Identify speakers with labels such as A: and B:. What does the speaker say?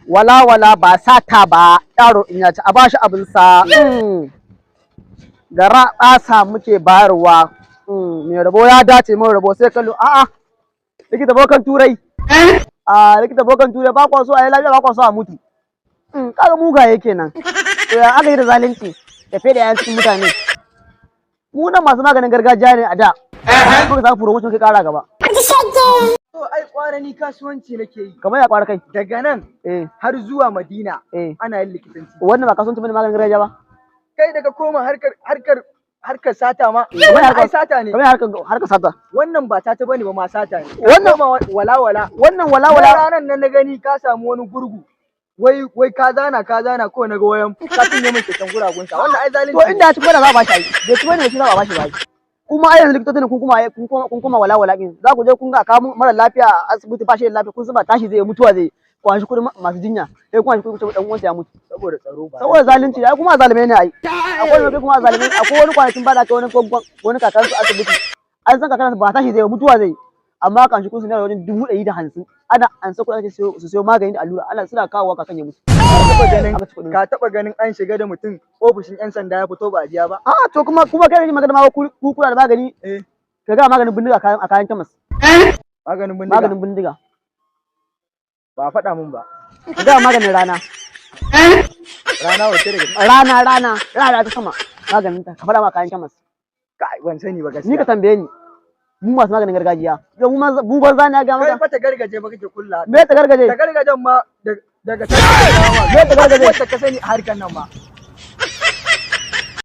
A: Wala wala ba sata ba, yaro in ya ci a bashi abin sa. Gara ɓasa muke bayarwa. Mai rabo ya dace, mai rabo sai kallo. A'a, likita bokan Turai. A likita bokan Turai, ba kwa so a yi lafiya, ba kwa so a mutu. Kaga mugaye kenan. To ya aka yi da zalunci da fiye da yayan cikin mutane? Mu nan masu maganin gargajiya ne a da. Muka samu promotion kai kara gaba.
B: To ai kwara ni kasuwanci nake yi.
A: Kamar ya kwara kai?
B: Daga nan har zuwa Madina ana yin likitanci.
A: Wannan ba kasuwanci bane, maganin gargajiya ba.
B: Kai daga koma harkar sata ma.
A: Kamar
B: Wannan ai sata ne.
A: Kamar harkar sata.
B: Wannan ba tata bane ba ma, sata ne.
A: Wannan
B: Koma wala wala.
A: Wannan wala
B: Wala
A: wala.
B: Ranar nan na gani ka samu wani gurgu. Wai ka zana, ka zana ko na ga wayan ka cinye min keken guragun sa. Wannan ai zalunci.
A: To inda ya ci kuma da za a bashi ai. Bai ci bane shi za a bashi ba ai. Kuma ai yanzu likitocin kun kuma wala wala din. Za ku je kun ga kawo mara lafiya a asibiti, ba shi da lafiya, kun san ba tashi zai, mutuwa zai. Ku shi kuɗin masu jinya. Sai kun shi kuɗin dan uwansa ya mutu.
B: Saboda tsaro ba.
A: Saboda zalunci ai kuma zalume ne ai. Akwai wani kuma zalume, akwai wani kwanakin ba da aka wani kakan su asibiti. An san kakan ba tashi zai, mutuwa zai. Amma kan shi kun su naira wajen 150,000. Ana an sa kuɗin su siyo magani da allura, ana suna kawowa kakan ya mutu.
B: Ka taba ganin
A: Aka ci kuɗin.
B: Ka taba ganin an shiga da mutum ofishin yan sanda ya fito ba a biya ba?
A: A to kuma kai ne magana ma ku kuna da magani. Ka ga maganin bindiga a kayan kemis.
B: Maganin bindiga.
A: Maganin bindiga.
B: Ba a faɗa min ba.
A: Ka ga maganin rana.
B: Rana wace daga
A: Rana, rana, rana ta sama. Maganin ta ka faɗa ma kayan kemis.
B: Kai, ban sani ba
A: Ni ka
B: gaskiya.
A: tambaye ni. Mu masu maganin gargajiya. Yau mu mu banza ne ga
B: Kai
A: maka.
B: fa ta gargaje ba kake kulla.
A: Me ta gargaje?
B: Ta gargajen ma daga can ka dawo.
A: Me ta gargaje?
B: Wacce ka sani a harkar nan ma.